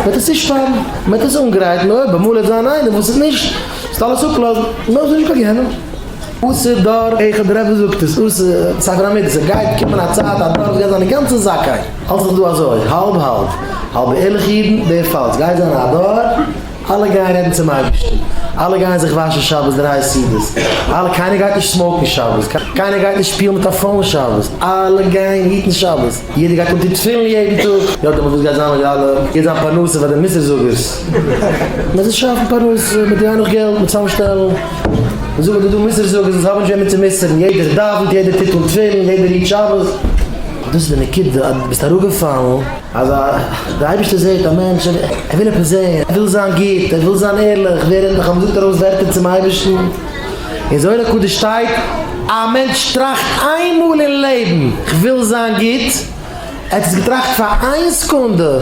מ'וועט עס צושפארן, מ'וועט עס אנגרייטן, אויב אמאל וועט זיין איינער וואס איז נישט, זאלסטו אלעס אפלאזן, נאר זאג נישט ביי גיהנום. אסור דור אחד, דער רבי זאגט עס, אסור, ספר המידות, עס גייט קומען א צייט א דור וואס גייט זיין אינגאנצן זכאי, אלס איז דא אזוי, האלב האלב, האלב ערליכע אידן, דער פאלס, גייט זיין א דור, אלע גייען רעדן צום אייבערשטן, אלע גייען זיך וואשן שבת דריי סעודות, אלע, קיינער גייט נישט smoke ן שבת, קיינער גייט נישט שפילן מיט א phone שבת, אלע גייען היטן שבת, יעדער גייט אנטון תפילין יעדן טאג, יא דעמאלט וואס גייט זיין מיט די אלע, גייט זיין פרנסה פאר די מוסר זאגערס, מען זאל שאפן פרנסה, מען דארף נאך געלט, מען צוזאמשטעלן, מען זאגט אז דא מוסר זאגערס וואס האבן נישט וועמען צו מוסר'ן, יעדער דאווענט, יעדער טוט אן תפילין, יעדער היט שבת, דאס איז די נקודה אז דו ביסט אראפגעפאלן. אז דער אייבערשטער זעט א מענטש, ער וויל עפעס זען, ער וויל זיין גוט, ער וויל זיין ערליך, ווער רעדט נאך אז מען זאגט ארויס ווערטער צום אייבערשטן, אין זוהר הקדוש שטייט, א מענטש טראכט איין מאל אין לעבן, איך וויל זיין גוט, ער האט עס געטראכט פאר איין סעקונדע.